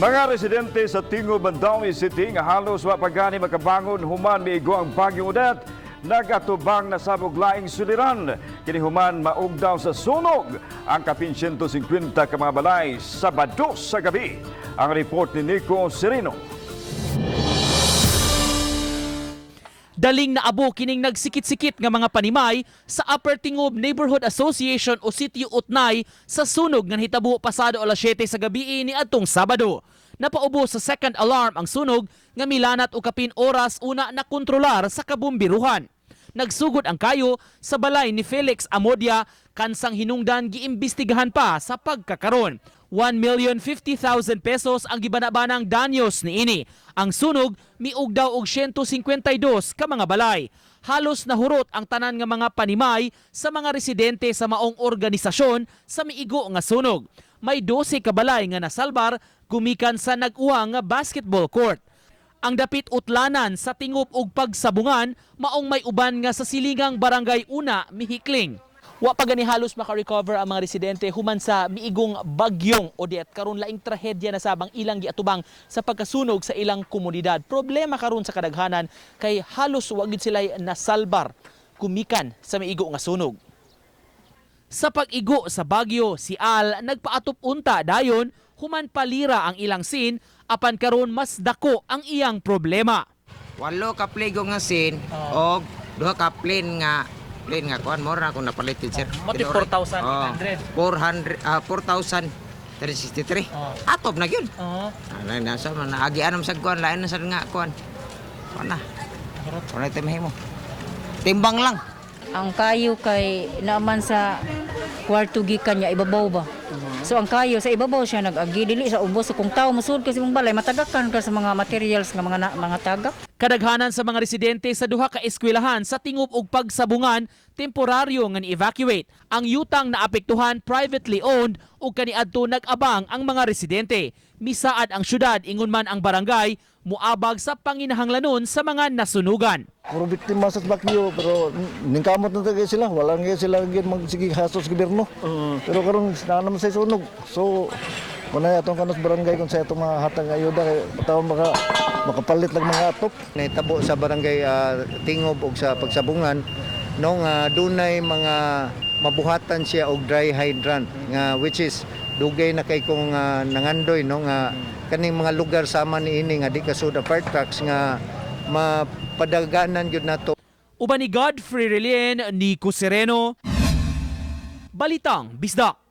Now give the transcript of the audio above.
Mga residente sa Tingub, Mandaue City nga halos wa pa gani makabangon human miigo ang Bagyong Odette, nagatubang na sa laing suliran. Kini human maugdaw sa sunog ang kapin 150 ka mga balay Sabado sa gabi. Ang report ni Nico Sereno. Daling naabo kining nagsikit-sikit nga mga panimay sa Upper Tingub Neighborhood Association o Sitio Utnay sa sunog nga nahitabo pasado alas 7 sa gabi ni adtong Sabado. Napaubo sa second alarm ang sunog nga milanat og kapin oras una na kontrolar sa kabumbiruhan. Nagsugod ang kayo sa balay ni Felix Amodia kansang hinungdan giimbestigahan pa sa pagkakaron. 1,050,000 pesos ang gibanabanang danyos niini. Ang sunog miugdaw og 152 ka mga balay. Halos nahurot ang tanan nga mga panimay sa mga residente sa maong organisasyon sa miigo nga sunog. May 12 ka balay nga nasalbar gumikan sa nag-uwang nga basketball court. Ang dapit utlanan sa Tingup ug Pagsabungan maong may uban nga sa silingang Barangay Una mihikling. Wa pa gani halos maka-recover ang mga residente human sa miigong Bagyong Odette. Karon laing trahedya na sabang ilang giatubang sa pagkasunog sa ilang komunidad. Problema karon sa kadaghanan kay halos wa gid sila nasalbar gumikan sa miigo nga sunog. Sa pag-igo sa bagyo, si Al nagpaatop unta dayon human palira ang ilang sin apan karon mas dako ang iyang problema. Walo ka pligo nga sin og duha ka plane nga kuan mo ra akong napalit sir. Mao ti 4,800. Oh, 400 4,363. Atop na gyud. Ana nasa man agian man sad kuan lain na sad nga kuan. Kuan na. Wala tay mahimo. Timbang lang. Ang kayo kay naaman sa kwarto gikan niya ibabaw ba. So ang kayo sa ibabaw siya nag-agi dili sa ubos. So kung tao musud kasi mong balay, matagakan ka sa mga materials nga mga mga tagak. Kadaghanan sa mga residente sa duha ka eskwelahan sa Tingup ug Pagsabungan temporaryo nga ni-evacuate. Ang yutang naapektuhan privately owned ug kaniadto nag-abang ang mga residente. Misaad ang syudad ingon man ang barangay muabag sa panginahanglanon sa mga nasunugan. Puro biktima sa bagyo, pero ningkamot na tagay sila. Wala nga sila gyud magsige haso sa gobyerno. Pero karon naa naman sa sunog. So wala atong kanos barangay kung sa atong mga hatag ayuda kay tawon makapalit lang mga atop. Nahitabo sa Barangay Tingob ug sa Pagsabungan no nga dunay mga mabuhatan siya og dry hydrant nga which is dugay na kay kong nangandoy no nga kaning mga lugar sama niini nga di kasud ang fire trucks nga mapadaganan gyud nato. Uban ni Godfrey Relien, Nico Sereno, Balitang Bisdak.